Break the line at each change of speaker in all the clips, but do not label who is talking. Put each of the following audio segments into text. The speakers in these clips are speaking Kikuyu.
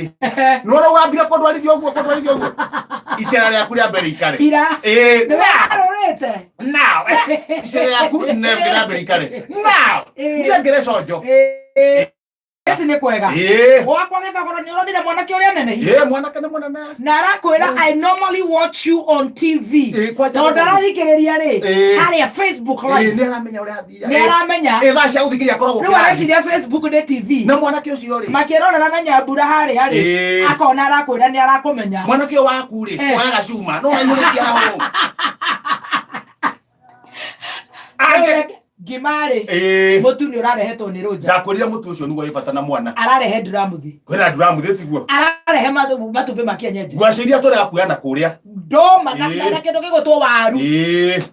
Nĩwona ũgambire kũndwarithia ũguo, kũndwarithia ũguo, icera rĩaku rĩa mbere ikare.
Ira.
Ĩĩ, now.
Nĩwarũrĩte.
Now, icera rĩaku rĩa mbere ikare now.
Ĩĩ.
Niĩ ngĩre conjo.
Ĩĩ. Eci nĩ kwega.
Ĩĩ.
Gwakwa gĩthogoro nĩ ũronire mwanake ũrĩa nenehi.
Ĩĩ, mwanake nĩ mũnene.
Na arakwĩra, "I normally watch you on TV."
Ĩĩ, kwanja
Tondũ ndarathikĩrĩria rĩ
Ĩĩ.
harĩa Facebook
Ĩĩ,
Live.
nĩ aramenya ũrĩa athiaga.
Nĩ aramenya.
Ĩĩ, thaa cia gũthikĩrĩria akoragwo
Rĩu
kĩrathi.
areciria Facebook nĩ TV.
Na mwanake ũcio rĩ,
Makĩrorera na nyambura harĩa rĩ,
Ĩĩ.
akona arakwĩra nĩ arakũmenya.
Mwanake ũyũ waku rĩ, woyaga cuma no aihũrĩtie hau Ange-
Ngima rĩ,
Ĩĩ.
mũtu nĩ ũrarehetwo nĩ rũnja.
Ndakwĩrire mũtu ũcio nĩguo wĩ bata na mwana.
Ararehe nduramuthi.
Kwĩna nduramuthĩ tiguo?
Ararehe matumbĩ ma kienyeji.
Ngwacĩ iria tũrega kuoya na kũrĩa.
Ndũma na
Ĩĩ.
na kĩndũ gĩgwĩtwo waru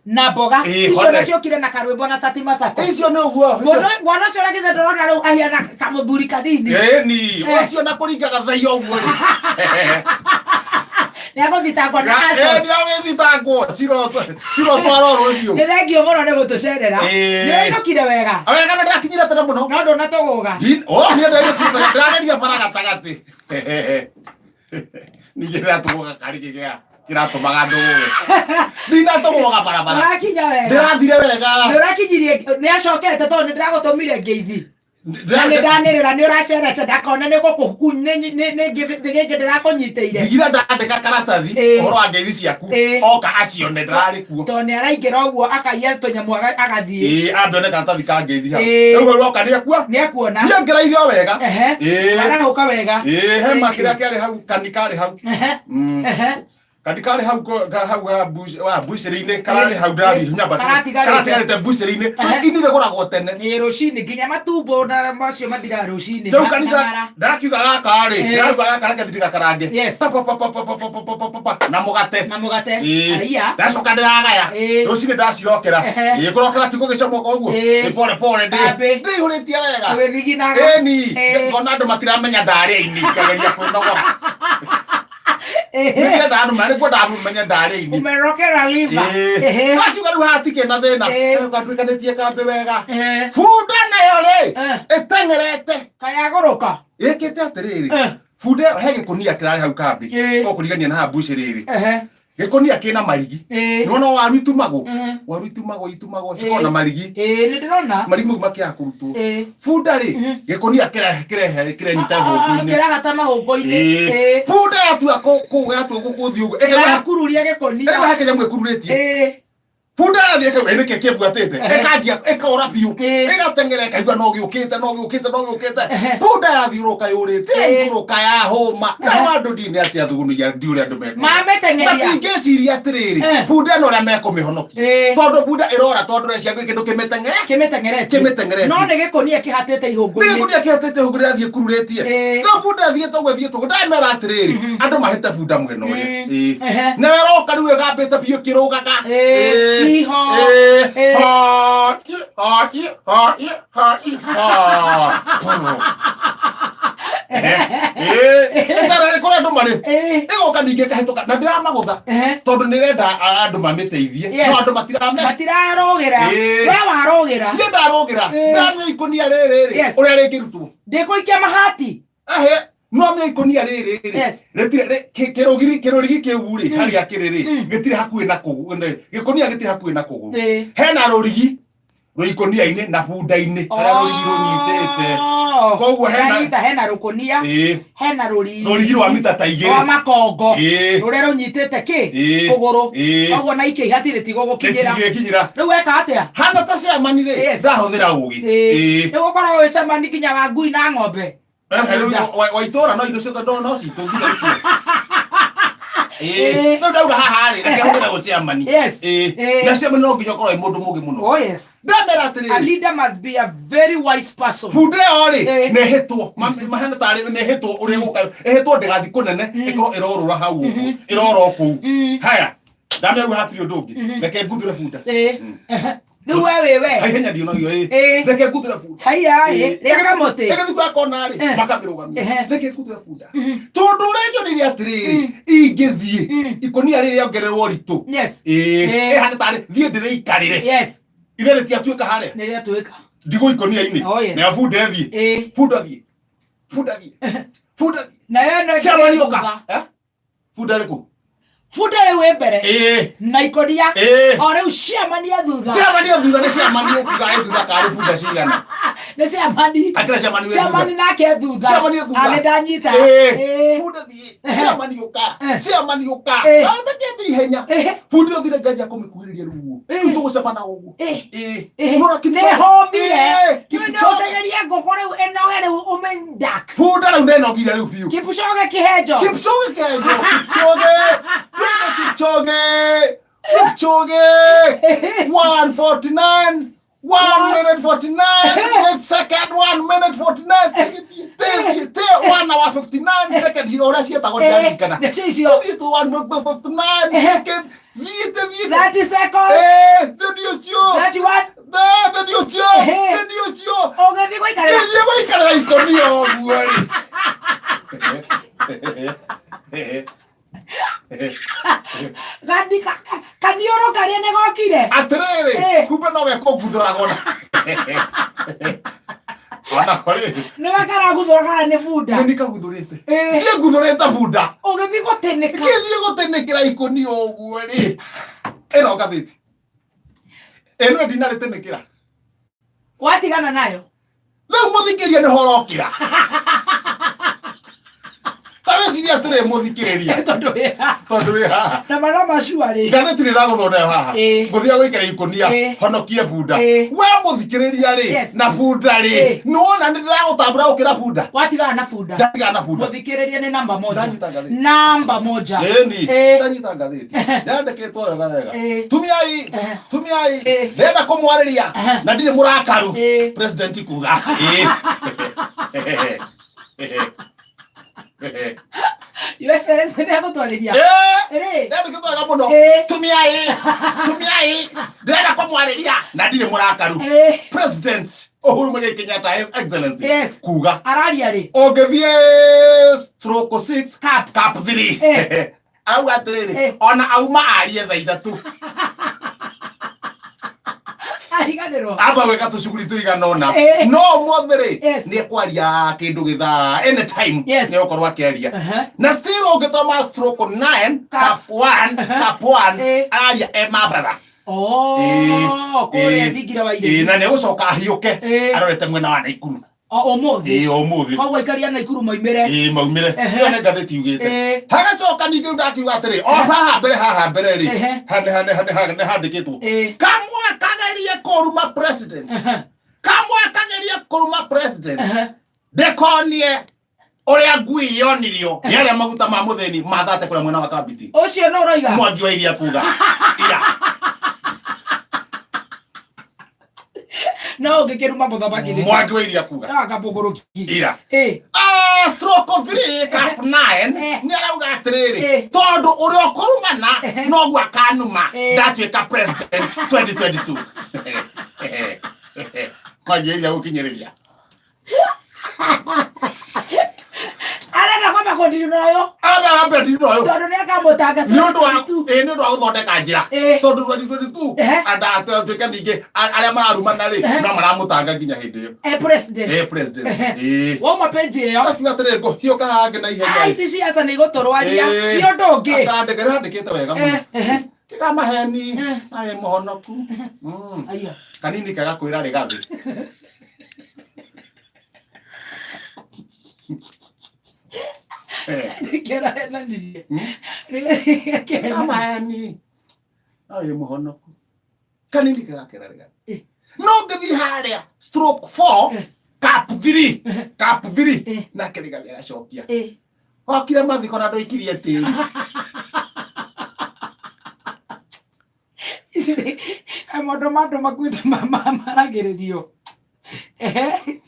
na mboga.
Ĩĩ,
Icio
hone.
naciokire na karwĩmbo na cati macako.
Icio nĩ ũguo.
Mũndũ mwana ũcio ũrĩa githĩ ndũrona rĩu ahiana kamũthuri kanini?
Ĩni.
Eh.
Ũcio na kũringaga thai ũguo rĩ.
Nĩ agũthitangwo na assault.
Nĩ agĩthitangwo cirotwara oro biũ.
Nĩ thengio mũno nĩ gũtũcerera.
Ĩĩ.
Nĩ ũrainũkire wega?
Wega, na ndĩrakinyire tene mũno.
No ndũnatũgũga?
Oh, niĩ ndainũkire tene, ndĩrageria bara gatagatĩ. Ningĩ ndĩratũgũga karĩ kĩgĩa kĩratũmaga ndũgũge. Ndinatũgũga barabara.
Ũrakinya wega?
Ndĩrathire wega.
Nĩ ũrakinyirie? Nĩ acokete tondũ nĩ ndĩragũtũmire ngeithi na nĩ ndanĩrĩra nĩ ũracerete ndakone nĩ gũkũ nĩ gĩngĩ ndĩrakũnyitĩire.
Ndigira ndandĩka karatathi
Ĩĩ.
ũhoro wa ngeithi ciaku.
Ĩĩ.
Oka acione ndĩrarĩ kuo.
Tondũ nĩ araingĩra ũguo akaiya tũnyamũ agathiĩ.
Ĩĩ, ambe one karatathi ka ngeithi hau.
Ĩĩ.
Rĩu hau oka nĩ akua.
Nĩ akuona.
Niĩ ngereire o wega.
Ehe.
Ĩĩ.
Arahũka wega.
Ĩĩ, hema
Thank you.
kĩrĩa kĩarĩ hau, kani karĩ hau. Kani karĩ hau hau wa mbucĩrĩ-inĩ kararĩ hau ndĩrathiĩ nyambatĩte.
Karatigarĩte.
Karatigarĩte mbucĩrĩ-inĩ. Ini rĩgũragwo tene.
Ĩĩ, rũcinĩ nginya matumbo na macio mathiraga rũcinĩ.
Rĩu kani
na mara.
Ndakiuga gaka rĩ, ndĩrauga gaka reke thiĩ ndĩgakarange. Pa, pa, pa, pa, pa, pa, pa, pa, pa, pa, pa, na mũgate.
Na mũgate.
Ĩĩ.
Aiya.
Ndacoka ndĩragaya. Rũcinĩ ndacirokera. Ĩĩ, kũrokera ti gũgĩcomoka ũguo. Nĩ pore pore ndĩ
Kambĩ.
ndĩihũrĩtie wega.
Ũgĩthiginaga.
Ĩni. Ngona andũ matiramenya ndarĩa ini, ngageria kwĩnogora. Nĩngĩenda andũ marĩ kwenda andũ menye ndarĩa ini.
Umerokera liver.
Ndakiuga rĩu hatikĩ na thĩna. Ngatuĩkanĩtie kambĩ wega. Bunda nayo rĩ, ĩteng'erete.
Kayagũrũka.
Ĩkĩte atĩrĩrĩ, bunda ĩyo he gĩkũnia kĩrarĩ hau kambĩ ũkũrigania na haha mbucĩrĩ rĩ, gĩkũnia kĩna marigi. Nĩwona waru itumagwo, waru itumagwo, itumagwo cikoragwo na marigi.
Ĩĩ, nĩ ndĩrona.
Marigi mau makĩaga kũrutwo, bunda rĩ, gĩkũnia kĩrehe kĩrenyita hũngũ-inĩ.
Kĩrahata mahũngũ-inĩ.
Bunda yatua yatua gũthiĩ ũguo ĩkaigua
Kĩrakururia gĩkũnia.
Ĩkaigua he kĩnyamũ gĩkururĩtie. Bunda yathiĩ ĩkaigua nĩkĩ kĩbuatĩte, ĩkanjia ĩkora biũ, ĩgateng'era, ĩkaigua no gĩũkĩte, no gĩũkĩte, no gĩũkĩte. Bunda yathiũrũka yũrĩte, yaikũrũka yahũma nao andũ ndini atĩa thugunuia ndi ũrĩa andũ mekũra.
Mamĩteng'eria.
Matingĩciria atĩrĩrĩ, bunda ĩno ũrĩa mekũmĩhonokia, tondũ bunda ĩrora tondũ recia gwĩ kĩndũ kĩmĩteng'ere
Kĩmĩteng'eretie.
Kĩmĩteng'eretie.
No nĩ gĩkũnia kĩhatĩte
Nĩ
ihũngũ-inĩ.
gĩkũnia kĩhatĩte hũngũ rĩrathiĩ kururĩtie. No bunda ĩthiĩte ũguo, ĩthiĩte ũguo, ndamera atĩrĩrĩ, andũ mahĩte bunda mwena ũrĩa. Nawe ĩroka rĩu ĩgambĩte biũ ĩkĩrũgaga.
Hiho.
Ho, hi, ho, hi, ho, hi, ho, hi, ho. Ĩtararĩ kũrĩa andũ marĩ, ĩgoka ningĩ ĩkahĩtũka na ndĩramagũtha, tondũ nĩrenda andũ mamĩteithie. No andũ matirame
Matirarũgĩra.
Ĩĩ.
We warũgĩra.
Niĩ ndarũgĩra. Ndamia ikũnia rĩrĩ rĩ, ũrĩa rĩngĩrutwo.
Ndĩkũikia mahati.
Ehe, no amia ikũnia rĩrĩ rĩ, rĩtirĩ kĩrũgiri, kĩrũrigi kĩu rĩ, harĩa kĩrĩ rĩ, gĩtirĩ hakuhĩ na kũgũ, gĩkũnia gĩtirĩ hakuhĩ na kũgũrũ. Hena rũrigi rwĩ ikũnia-inĩ na bunda-inĩ harĩa rũrigi rũnyitĩte.
Oh.
Koguo hena-
Ndanyita, hena rũkũnia, hena rũrigi
Rũrigi rwa mita ta
rwa
2
makongo rũrĩa rũnyitĩte kĩ kũgũrũ. Koguo na ikia ihati rĩtigũgũkinyĩra.
Rĩtigĩkinyĩra.
Rĩu weka atĩa?
Hana ta ciamani rĩ, ndahũthĩra ũgĩ.
Rĩu ũkoragwo wĩ cemani nginya wa ngui na ng'ombe.
Ehe, rĩu wa itũra no indo ciothe no citũ nginya icio. Rĩu ndauga haha rĩ, reke hũthĩre ũciamani. Na ciamani no nginya ũkorwo wĩ mũndũ mũgĩ mũno.
Oh yes.
Ndamera
A
atĩrĩrĩ,
leader must be a very wise person.
Bunda ĩyo rĩ,
Ĩĩ.
nĩ ĩhĩtwo mahana tarĩ nĩ ĩhĩtwo ũrĩa ĩgũka ĩhĩtwo ndĩgathiĩ kũnene, ĩkorwo ĩrorũra hau ũguo, ĩrora o kũu. Haya, ndamera rĩu hatirĩ ũndũ ũngĩ, reke nguthũre bunda.
Rĩu we wĩ we.
Haihenya ndionagio ĩ. Reke nguthũre bunda.
Haiya ĩ, rĩa kamũtĩ.
Ĩgĩthiĩ kwa kona rĩ, makamĩrũgamia. Reke nguthũre bunda, tondũ ũrĩa nyonire atĩrĩrĩ, ingĩthiĩ ikũnia rĩrĩa ongererwo ũritũ, ĩhana tarĩ thiĩ ndĩrĩikarĩre. Ithe rĩtiatuĩka harĩa.
Nĩ rĩatuĩka.
Ndigũ ikũnia-inĩ.
Oh, yes.
Nayo bunda ĩthiĩ. Bunda thiĩ, bunda thiĩ. Bunda
Nayo ĩno ĩngĩ
chairman
ĩ
ũka.
thutha.
Eh? Bunda ĩrĩkũ?
Bunda rĩu ĩ mbere
Ĩĩ.
na ikonia
Ĩĩ.
o rĩu chairman e thutha.
Chairman e thutha nĩ chairman ũkuga ĩ thutha karĩ bunda cigana.
Nĩ chairman.
Akĩra chairman wĩ thutha.
Chairman nake e thutha.
Chairman e thutha.
Ah, nĩ ndanyita.
Ĩĩ.
Ĩĩ.
Bunda thiĩ. Chairman ũka. Chairman ũka.
Ĩĩ.
Atakĩenda ihenya.
Ĩĩ.
Bunda ũthire nganjia kũmĩkuhĩrĩria rĩu ũguo.
Ĩĩ.
Rĩu tũgũcemana ũguo.
Ĩĩ.
Ĩĩ.
Ĩĩ.
Nora
Nĩ
Kipchoge.
hũmire.
Ĩĩ,
Rĩu nĩ
Kipchoge.
ũtegerie ngũkũ rĩu ĩnoge rĩu ũmĩndak.
Bunda rĩu nĩnogire rĩu biũ.
Kipchoge kĩhenjo.
Kipchoge kenjo. Kipchoge. Twende Kipchoge. Kipchoge. 149. 1 minute 49 second 1 minute 49 thiĩ thiĩ 1 hour 59 second ũrĩa ciĩtagwo ndiaririkana
Nĩcio icio.
Thiĩ tu 1 minute 59 second thiĩte thiĩte
30 seconds.
Eh, nĩ ũcio
31.
nĩ ũcio nĩ ũcio
Ũgĩthiĩ gũikarĩra.
Ngĩthiĩ gũikarĩra ikũnia ũguo rĩ.
Gani kaniũrũ karĩa nĩ gokire.
Atĩrĩrĩ,
Eh.
kumbe no we kũnguthũraga ona. Ona rĩ,
Nĩwe karaguthũra kana nĩ bunda.
nĩ nikaguthũrĩte.
Eh.
Niĩ nguthũrĩte bunda.
Ũgĩthiĩ gũtĩnĩka.
Ngĩthiĩ gũtĩnĩkĩra ikũnia ũguo rĩ. Ĩno ngathĩti. Ĩno ndinarĩtĩnĩkĩra.
Watigana nayo.
Rĩu mũthikĩria nĩ horokĩra. Ta wĩcirie atĩrĩ mũthikĩrĩria.
Tondũ wĩ haha.
Tondũ wĩ haha.
Na marĩa macuarĩ.
Ngathĩti nĩ ndagũthondeka haha.
Ĩĩ.
Ngũthiĩ gũikara ikũnia
Ĩĩ.
honokie bunda.
Ĩĩ.
We mũthikĩrĩria rĩ
Yes.
na bunda rĩ
Ĩĩ.
nĩwona nĩ ndĩragũtambũra gũkĩra bunda.
Watigana na bunda.
Ndatigana na bunda.
Mũthikĩrĩria nĩ namba moja.
Ndanyita ngathĩti.
Namba moja.
Ĩni.
Ĩĩ.
Ndanyita ngathĩti. Yandĩkĩtwo wega wega.
Ĩĩ.
Tumiai.
Ehe.
Tumiai.
Ĩĩ.
Ndĩrenda kũmwarĩria
Ehe.
na ndirĩ mũrakaru.
Ĩĩ.
President kuga. Ĩĩ.
Your Excellency nĩ egũtwarĩria.
Ĩĩ.
Rĩ.
Ndandĩkĩtwo wega mũno.
Ĩĩ.
Tumiai. Tumiai. Ndĩrenda kũmwarĩria na ndirĩ mũrakaru.
Ĩĩ.
President Uhuru Muigai Kenyatta His Excellency
Yes.
kuga
Araria rĩ.
ũngĩthiĩ stroke 6
Cap.
cap 3
Eh.
auga atĩrĩrĩ
Eh.
ona auma arie thaa ithatũ
Ariganĩrwo.
amba gwĩka tũcuguri tũigana ũna
Eh.
no ũmũthĩ rĩ
Yes.
nĩ ekwaria kĩndũ gĩthaa anytime
Yes.
nĩ egũkorwo akĩaria
Aha.
na still ũngĩthoma stroke 9
Cap.
cap 1 cap 1
Eh.
araria e mabatha
Oh, kũrĩa
Ĩĩ.
thingira wa
Ĩĩ,
iregi.
na nĩ egũcoka ahiũke
Eh.
arorete mwena wa Naikuru
O ũmũthĩ.
ĩĩ ũmũthĩ
Koguo aikari a Naikuru moimĩre.
ĩĩ maumĩre
Ehe.
ĩyo nĩ ngathĩti yugĩte
Ĩĩ.
hagacoka ningĩ rĩu ndakiuga atĩrĩ o haha mbere haha mbere rĩ
Ehe.
nĩ handĩkĩtwo
Ĩĩ.
kamwe kagerie kũruma president
Ehe.
kamwe kagerie kũruma president
Ehe.
ndĩkonie ũrĩa ngui yonirio nĩ arĩa maguta ma mũthĩni mathate kũrĩa mwena wa kambiti
Ũcio no ũroiga.
mwangi wa iria kuga ira
No ũngĩkĩruma mũthamaki nĩkĩ?
mwangi wa iria kuga
No akabũgũrũki.
ira
Ĩĩ.
Ah, stroke of 3 cap 9
Eh.
nĩ arauga atĩrĩrĩ
Eh.
tondũ ũrĩa ũkũrumana
Eh.
noguo akanuma
Eh.
ndatuĩka president 2022 mwangi wa iria gũkinyĩrĩria
Arenda kwamba kũndirina ũyũ.
aramba ndino ũyũ
Tondũ nĩ akamũtanga
nĩ ũndũ wa
2022.
ĩ, nĩ ũndũ wa gũthondeka njĩra
Ĩ.
tondũ 2022
Ehe.
andatuĩke ningĩ arĩa mararumana rĩ
Ehe.
no maramũtanga nginya hĩndĩ ĩyo
Eh, president.
ĩ president
Ehe.
ĩ
Wauma page ĩyo.
akiuga atĩrĩ ngũhiũka hangĩ na ihenya
Ah,
ĩ.
ici ciaca nĩ igũtũrwaria.
Ĩ.
Ti ũndũ ũngĩ.
Akandĩka nĩ handĩkĩte wega mũno
Eh, ehe.
tiga maheni
Eh.
nawe mũhonoku Mm.
Aya.
kanini kaga kwĩra rĩgathĩ Eh.
Nĩkĩrahenanirie.
Mm.
Nĩkĩrahenanirie.
Tiga maheni nawe mũhonoku kanini kagakĩra rĩgathĩ
Eh.
no ngĩthiĩ harĩa stroke 4
Eh.
cap 3 cap 3
Eh.
nake rĩgathĩ agacokia
Ĩ.
okire mathiko na ndũikirie tĩri
Icio nĩ kaĩ maũndũ ma andũ makuĩte maragĩrĩrio. Ehe.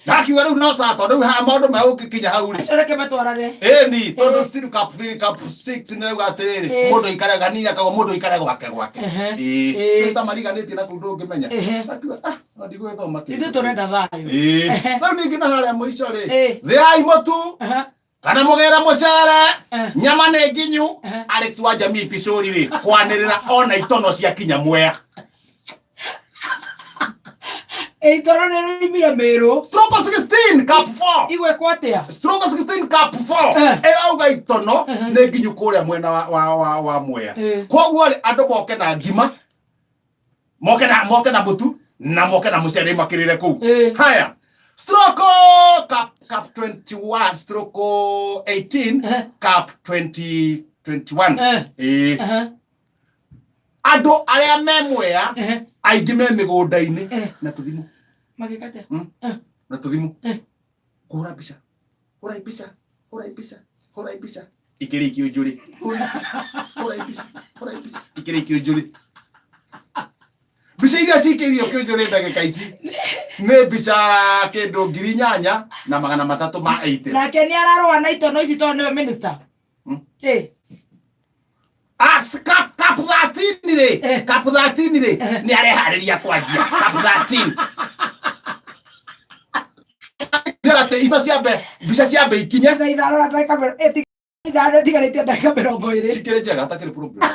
ndakiuga rĩu no saa tondũ rĩu haha maũndũ megũgĩkinya hau rĩ
Acio reke matwarane.
ĩni tondũ
Ĩ.
still cup 3 cup 6 nĩ rauga atĩrĩrĩ
Ĩ.
mũndũ aikare ganini akauga mũndũ aikare gwake gwake
Ehe.
ĩĩ
Ĩ.
Rĩu ta mariganĩtie na kũu ndũngĩmenya
Ehe.
Ndakiuga, ah no ndigũgĩthoma kĩndũ
Ithuĩ tũrenda thayũ.
Ĩĩ.
Ehe.
Rĩu ningĩ na harĩa mũico rĩ
Ĩ.
thĩai mũtu
Ehe.
kana mũgĩre mũcere
Eh.
nyama nĩ nginyu
Ehe.
Alex wa jamii picũri rĩ kwanĩrĩra ona itono cia kinya mwea
Itono nĩ rũimire Mĩrũ.
Stroke 16 cap 4.
Igwĩkwo atĩa?
Stroke 16 cap 4. Ĩrauga itono nĩ nginyu kũrĩa mwena wa Mwea. Koguo rĩ, andũ moke na ngima, moke na mũtu na moke na mũcere makĩrĩre kũu. Haya. Stroke cap 21, stroke 18, cap 2021. Andũ arĩa me Mwea aingĩ me mĩgũnda-inĩ na tũthimũ.
Magĩka atĩa?
Na tũthimũ. Kũhũra mbica. Hũrai mbica. Hũrai mbica. Hũrai mbica. Ikĩrĩ ikĩũnjũrĩ. Hũrai mbica. Hũrai mbica. Hũrai mbica. Ikĩrĩ ikĩũnjũrĩ. Mbica iria cikĩirio kĩũnjũrĩ ndagĩka ici nĩ mbica kĩndũ 8380.
Nake nĩ ararũa na itono ici tondũ nĩwe minister.
Ah, cap 13 rĩ, cap 13 rĩ, nĩ areharĩria kwanjia cap 13. Atĩ indo ciambe mbica ciambe ikinye.
Thaa 5 na ndagĩka 20, 5 tigarĩtie ndagĩka 20.
Cikĩrĩ njega, hatakĩrĩ problem.